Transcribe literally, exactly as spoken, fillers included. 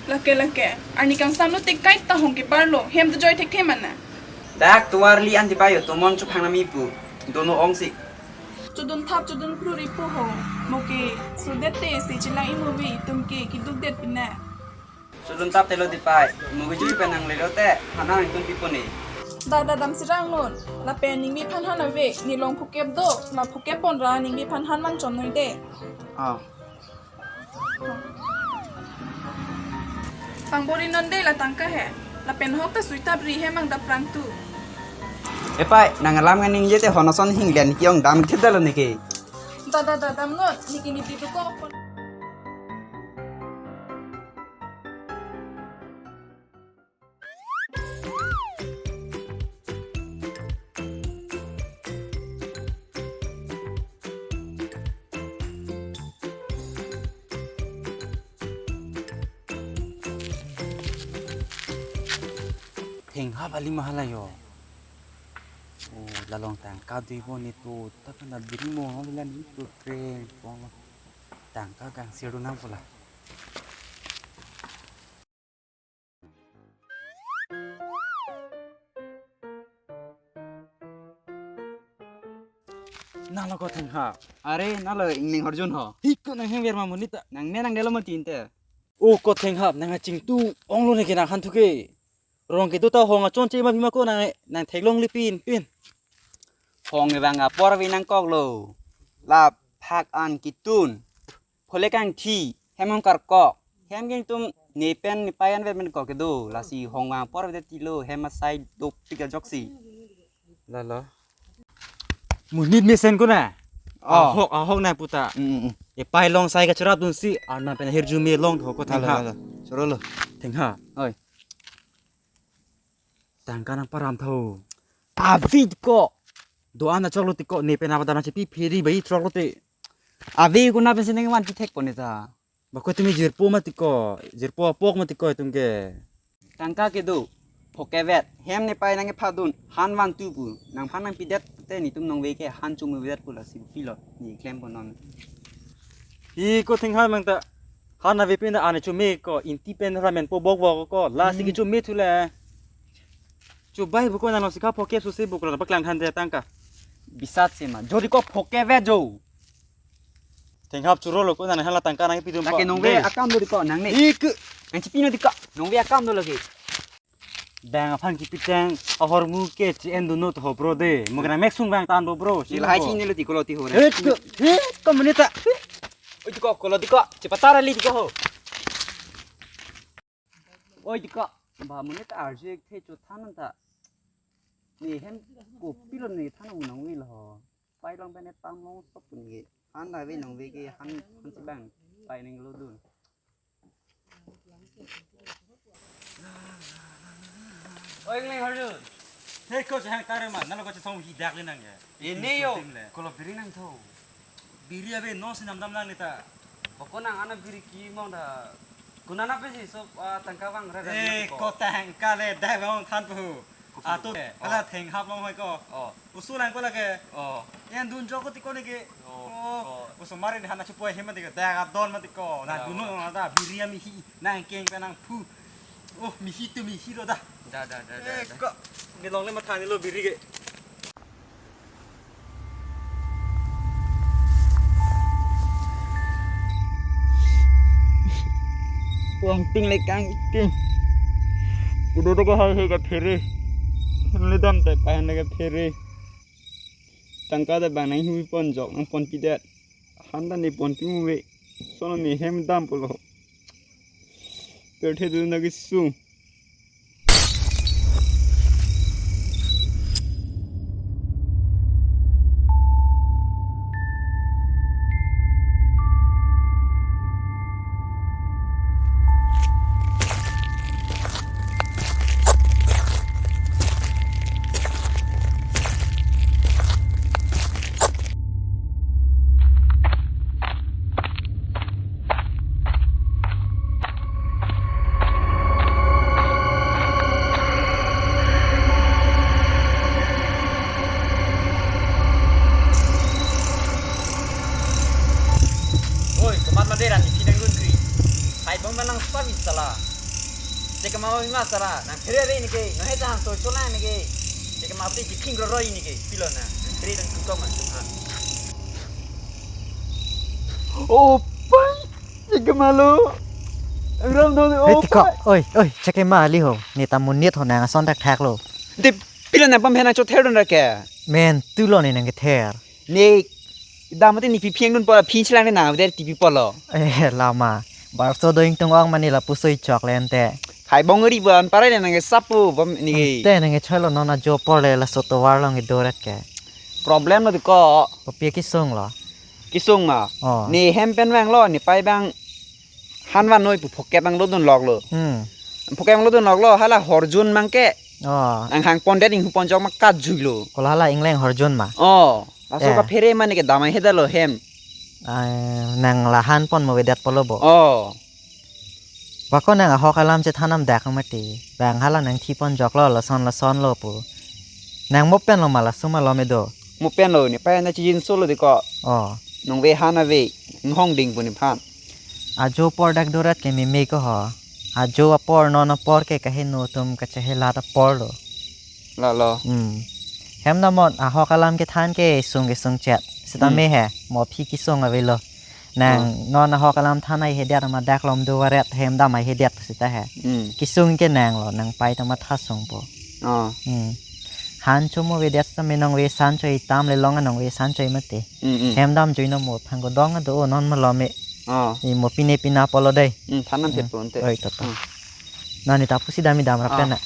Lake lake, arni kangsam lo tik kaita hong keparlo, hem tu joi thekthe mana. Dak tovar li an tipayo, tomon chuphangnami pu, dono ong si. Chodun thap chodun phru ri po ho, mo ke sudet te si chelang imovi, itum ke kidukdet pina. Chodun thap telo tipai, mo ke jui pen nanglelo te, hanang itum pipo ne. Da da dam sirang non, lapen ningve aphan han ave, ne long phokep do, la phokep pon ra ningve aphan han man chon noi de. Ah. Pangbor-i non de la tangka he. Lapen hok ta sui tap ri he mang dap prang tu. Epai, nang alam ngan ningje te hono son hinglen ki-ong dam kit dalo neke. Da da da dam non, neke ne di duko. Thenghap ali ma hala yo. O, la long tangka dui bo ne tu, ta kan na biri mo, ha, la ni tu kreng, pong. Tangka gang siru nang pula. Nalo ko Thenghap. Are, nalo ingning Arjun ho. Hiko nang heng ver ma monit ta. Nang ne nang delo ma tin te. O ko Thenghap, nang aching tu ong lo ne ke nang han thu ke. Rong kedo ta hong achon che ma bima ko nang, nang theklong li pin, pin. Hong evang apor ave nangkok lo. La phak an kitun. Phole kangthi, hem hong karkok. Hem ke itum ne pen ne pai an vet men kok kedo. Lasi hong vang apor ave ti lo, hem asai dopik ajoksi. La la. Monit mesen ko na. Oh. Ahok, ahok na puta. Mm, mm, mm. Epai long sai kachirap dun si, arna pen hirjume long tho ko. Ala, Thenghap. Ala. Choro lo. Thenghap. Oi. Tangka nang param tho. Ave ko. Do-an achok lo ti ko, ne pen apa dana chepi pheri bai chok lo te. Ave ko na pen si nang van ti thek ko ne ta. Ba ko tumi jirpo ma ti ko, jirpo apok ma ti ko itum ke. Tangka kedo, phokep vet, hem ne pai nang kepha dun, han van tu pu, nang phan nang pidet te ne itum nongve ke han chumu vet pu lasi pilo, ne klem po non. Hi ko Thenghap mang ta, han ave pin da ane chume ko, inti pen ramen po bok bok ko, lasi ke chume thu le. Chubai buko nang sikha phokep susi buko la paklang than de tangka. Bisat se ma. Jodi ko phokep vet jo. Thenghap choro lo ko nang hala tangka nang pidum. Lake ko nongve de. Akam do di ko nang ne. Ik. Nang chipino di ko. Nongve akam do lagi. Bang aphan kipiteng ahormu ke chi en do not ho bro de. Mo kana mek sung bang tan bo bro. Lahai chini lo di ko lo ti ho re. Hit ko. Hit ko monit ta. Oi di ko ko lo di ko. Chepatara li di ko ho. Oi di ko. Ba monit ta arje the cho than ta. Ne hem kopi lo ne than nang nongve lo ho. Pai long pen ne tam long sop pun ke. Han ave nongve ke han, han si bang. Pai nang lo dun. Oi, ingning Arjun. He ko chehang tare ma, nalo ko chesong hi dak le nang ya. Ini yo. Tim le. Ko lo biri nang tho. Biri ave no si nam dam lang ne ta. Boko nang ana biri ki mong da. Kunana pe si so, ah, tangka vang ra. Eh, ko tangka le dai vang than pu. Atu, oh. Hala Thenghap long hoi ko. Oh. Usu lang ko lake. Oh. Yan dun jok ko ti ko ne ke. Oh. Oh. Oh. Usu mari de hana chupoi hem ma ti ko. Dak adon ma ti ko. Na, oh, dun no na da biri ami hi. Nang keng pe nang phu. Oh, mi hi tu mi hi lo da. Da, da, da, da, eh, da. Ko. Nge long le ma than lo biri ke. Wang ting le kang ting. Kudo to ko hai hai ka phere. Le dam te pa han le ka phere. Tangka da bang nang hui pon jok nang pon pidet. Han da ne pon pi mu ve. Sono ne hem dam pulo. Pirthe dun na kisung. Oh, ima sara, nang phere re nike, no heta hang so chola nike. Jeke mapti jiking roroi nike, pilo na. Phere dan kukom an. Oh, pai. Jeke malo. Ram do. Hei, oh, tiko, pai. Oi, oi, jeke ma ali ho. Ne ta monit ho nang ason thakthak lo. De pilo na pam hena chother don rake. Men, tulo ne nang kether. Ne, dam mate ne pi phiang dun pola phin chilang ne nang de tipi polo. Eh, lama. Barso doing tung ong mani lapusi chok lente. Khai bong ri ban parai ne nang sapu bom ni. Te nang chalo non ajo apor le laso tovar along idoret ke. Problem lo diko. Kopi kisung lo. Kisung ma. Oh. Ne hem pen vang lo, ne pai bang han van noi pu pocket ang lo dun lok lo. Hmm. Pocket ang lo dun lok lo, hala horjun mang ke. Oh. Ang hang pon det inghu pon chok ma kat jui lo. Kola hala ingleng horjun ma. Oh. Laso eh. Kaphere mane ke damai heda lo hem. Ai, nang lahan pon mo vedet polo bo. Oh. Wako nang ahok alam chethan nam dak mati. Bang hala nang thi pon jok lo, lason lason lo pu. Nang mo pen lo ma laso ma lo me do. Mo pen lo ne pai na chijin solo diko. Oh. Nong ve han ave, nong hong ding pu nephan. Ajo apor dak dorat ke meme ko ho. Ajo apor non apor ke kaheno atum kachehelat apor lo. Lalo. Hmm. Hem damot ahok alam kethan ke sung kesung chet. Sita hmm. Me he, mo aphi kisung avelo. Nang hmm. Non ahok alam than ai hedet ama dak lom do varet hem dam ai hedet sita he. Hmm. Kisung ke nang lo, nang pai ta matha sung po. Oh. Hmm. Han cho mo vedet sa me nong ve san cho itam le long nong ve san cho imate. Hmm, hmm. Hem dam jui no mo phang ko dong do non ma lo me. Oh. I mo pine pina polo dei. Hmm, than nam hmm. Chet po ante. Oi to to. Hmm. Nani ta pusi dami dam rap ah. Pen na.